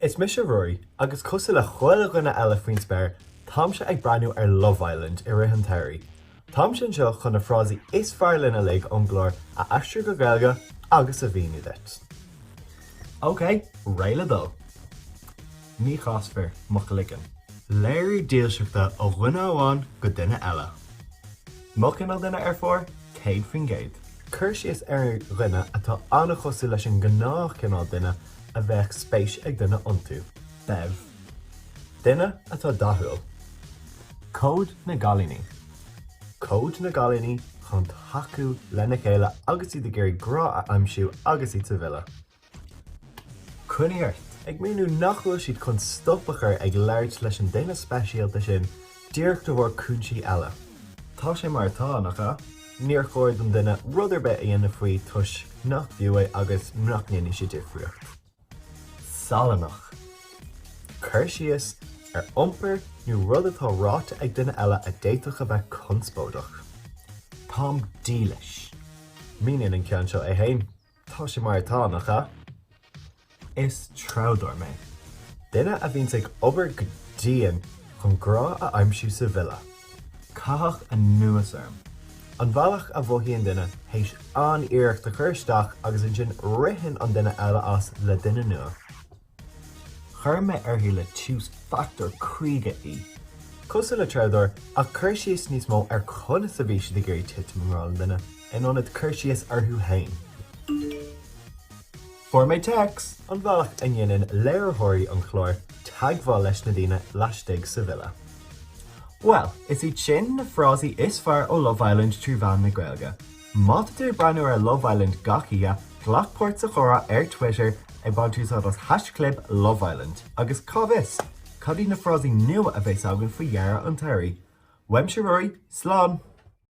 Is mise Ruairí, agus cosúil le chuile dhuine eile faoin spéir, táimse ag breathnú ar Love Island i rith an tsamhraidh. Táimse anseo chun na frásaí is fearr linn uilig ón gclár a aistriú go Gaeilge agus a mhíniú duit. Ok, réidh le dul! Ní chasfar mo chloigeann. Léiriú dílseachta ó dhuine amháin go duine eile. Mo chineál duine ar phár, 100%. Cur síos ar dhuine atá an-chosúil leis an ngnáthchineál duine a bheadh spéis ag duine iontu. Bev. Duine atá dathúil. Cód na gcailíní. Cód na gcailíní chun tacú lena chéile agus iad ag iarraidh grá a aimsiú agus iad sa villa. Coinnigh ort! Ag míniú nach bhfuil siad chun stop a chur ag labhairt leis an duine speisialta sin díreach de bharr cúinsí eile. Tá sé mar atá, nach ea? Níor chóir don duine rud ar bith a dhéanamh faoi toisc nach fiú é agus nach ndéanfaidh sé difríocht. Salannach. Cur síos ar iompar nó rud atá ráite ag duine eile a d'fhéadfadh a bheith conspóideach. Táim dílis. Míníonn an ceann seo é féin. Tá sé mar atá, nach ea? Is treabhdóir mé. Duine a bhíonns ag obair go dian chun grá a aimsiú sa villa. Caitheadh anuas orm. An bealach a mhothaíonn duine théis an-iarracht a chur isteach agus ansin ritheann an duine eile as le duine nua. Chuir mé uirthi le tiús factor 50 í. Cosúil le treabhdóir, ach cur síos níos mó ar conas a bhí siad ag iarraidh titim i ngrá le duine, in ionad cur síos orthu fhéin. Fuair mé téacs! An bealach a ndéanann léiritheoirí an chláir teagmháil leis na daoine laistigh sa villa. Bhuel, is iad sin na frásaí is fearr ó Love Island trí mheán na Gaeilge. Má tá tú ag breathnú ar Love Island gach oíche, glac páirt sa chomhrá ar Twitter ag baint úsáid as haischlib LoveIsland agus cá bhfios, cad iad na frásaí nua a bheas againn faoi dheireadh an tsamhraidh? Uaimse Ruairí, slán!